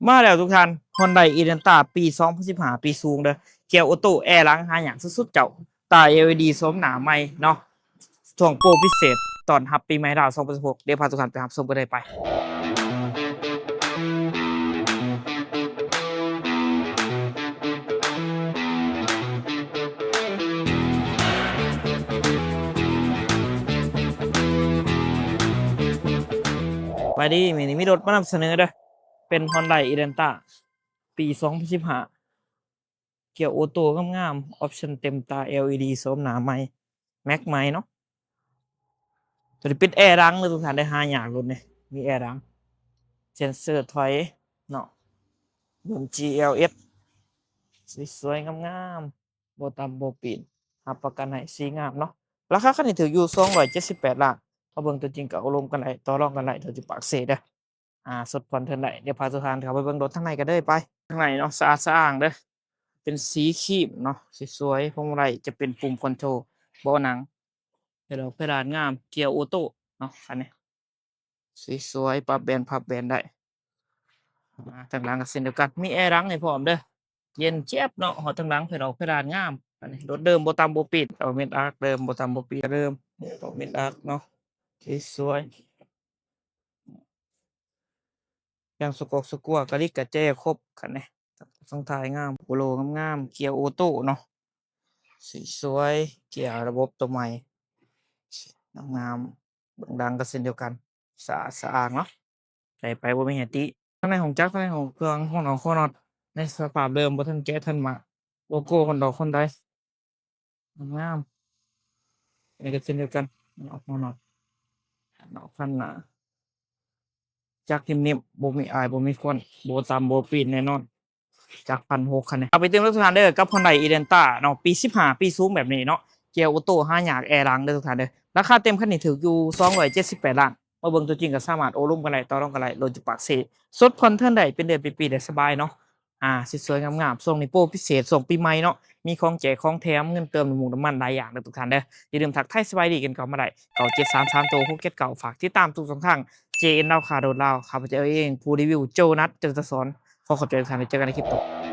ມາແລ້ວທຸກທ່ານ ຮອນໄດ ອີແລນຕ້າ ປີສອງພັນສິບຫ້າ ປີສູງເດີ ເກຍໂອໂຕ້ ແອຫຼັງ ຫາຍາກສຸດໆ ເຈົ້າ ຕາ ແອລອີດີ ໂສມໜ້າໃໝ່ເນາະ ຊ່ວງໂປຣພິເສດ ຕ້ອນຮັບປີໃໝ່ລາວ ສອງພັນສິບຫົກ ດຽວພາທຸກທ່ານໄປຮັບຊົມກັນເລີຍໄປ. ສະບາຍດີ ມື້ນີ້ມີລົດມານຳສະເໜີເດີ ເປັນ ຮອນໄດ ອີແລນຕ້າ ປີສອງພັນສິບຫ້າ ເກຍໂອໂຕ້ງາມໆ ອອບຊັນເຕັມຕາ ແອລອີດີ ໂສມໜ້າໃໝ່ ແມັກໃໝ່ເນາະ ຕົວນີ້ເປັນແອຫຼັງເດີທຸກທ່ານເດີ ຫາຍາກລົດນີ້ ມີແອຫຼັງ ເຊັນເຊີຖອຍເນາະ ເບິ່ງ ຈີແອລເອັສ ສວຍໆ ງາມໆ ບໍ່ຕຳບໍ່ປີ້ນ ຮັບປະກັນໃຫ້ສີງາມເນາະ ລາຄາຄັນນີ້ຖືກຢູ່ສອງຮ້ອຍເຈັດສິບແປດລ້ານ ມາເບິ່ງຕົວຈິງກໍໂອ້ລົມກັນໄດ້ ຕໍ່ລອງກັນໄດ້ ແຖວຢູ່ປາກເຊເດີ ອ່າ ສົດຜ່ອນເທີນໄດ້ ດຽວພາທຸກທ່ານເຂົ້າໄປເບິ່ງລົດທາງໃນກັນເດີໄປ ທາງໃນເນາະ ສະອາດສະອ້າງເດີ ເປັນສີຄຣີມເນາະ ສວຍໆ ພວງມາໄລຈະເປັນປຸ່ມຄອນໂທຣ ເບາະໜັງ ເພດອອກເພດານງາມ ເກຍໂອໂຕ້ເນາະ ຄັນນີ້ ສວຍໆ ປັບແບນພັບແບນໄດ້ ອ່າ ທາງຫຼັງກໍເຊັ່ນດຽວກັນ ມີແອຫຼັງໃຫ້ພ້ອມເດີ ເຢັນແຈ໊ບເນາະ ຮອດທາງຫຼັງ ເພດອອກເພດານງາມ ອັນນີ້ລົດເດີມ ບໍ່ຕຳບໍ່ປີ້ນ ດອກເມັດອາກເດີມ ບໍ່ຕຳບໍ່ປີ້ນເດີມ ດອກເມັດອາກເນາະ ສວຍໆ ຍາງສະກອກສະກົວ ກະລິກກະແຈຄົບ ຄັນນີ້ ສອງທ້າຍງາມ ໂປໂລງາມໆ ເກຍໂອໂຕ້ເນາະ ສວຍໆ ເກຍລະບົບໂຕໃໝ່ ງາມໆ ເບິ່ງດັງກໍເຊັ່ນດຽວກັນ ສະອາດສະອ້າງເນາະ ໃສ່ໄປບໍ່ມີໃຫ້ຕິ ທາງໃນຫ້ອງຈັກ ທາງໃນຫ້ອງເຄື່ອງ ຫົວນອກຫົວນັອດ ໃນສະພາບເດີມ ບໍ່ທັນແກະທັນໝາກ ໂລໂກ້ຄົນດອກຄົນໃດ ງາມໆ ອັນນີ້ກໍເຊັ່ນດຽວກັນ ອອກມານອກ ອອກຄັນໜ້າ ຈັກນິ້ມໆ ບໍ່ມີອາຍ ບໍ່ມີຄວັນ ບໍ່ຕຳບໍ່ປີ້ນແນ່ນອນ ຈັກພັນຫົກຄັນນີ້ ເອົາໄປຕື່ມເດີທຸກທ່ານເດີ ກັບ Hyundai Elantra ເນາະ ປີສິບຫ້າ ປີສູງແບບນີ້ເນາະ ເກຍໂອໂຕ້ຫາຍາກ ແອຫຼັງເດີທຸກທ່ານເດີ ລາຄາເຕັມຄັນນີ້ຖືກຢູ່ສອງຮ້ອຍເຈັດສິບແປດລ້ານ ມາເບິ່ງຕົວຈິງກໍສາມາດໂອ້ລົມກັນໄດ້ ຕໍ່ລອງກັນໄດ້ ລົດຢູ່ປາກເຊ ສົດຜ່ອນເທີນໄດ້ ເປັນເດືອນເປັນປີໄດ້ສະບາຍເນາະ ອ່າ ສວຍໆ ງາມໆ ຊ່ວງນີ້ໂປຣພິເສດ ຊ່ວງປີໃໝ່ເນາະ ມີຂອງແຈກຂອງແຖມ ເງິນເຕີມ ນ້ຳມັນ ຫຼາຍຢ່າງເດີທຸກທ່ານເດີ ຢ່າລືມທັກທາຍສະບາຍດີກັນເຂົ້າມາໄດ້ ເກົ້າເຈັດສາມສາມໂຕ ຫົກເຈັດເກົ້າ ຝາກຕິດຕາມທຸກຊ່ອງທາງ ເຈເອັນ ລາວຄ້າ ໂດດລາວ ຂ້າພະເຈົ້າເອງ ຜູ້ຣີວິວ ໂຈນັດ ເຈົ້າຕະສອນ ຂໍຂອບໃຈທຸກທ່ານ ເຈີກັນໃນຄລິບຕໍ່ໄປ.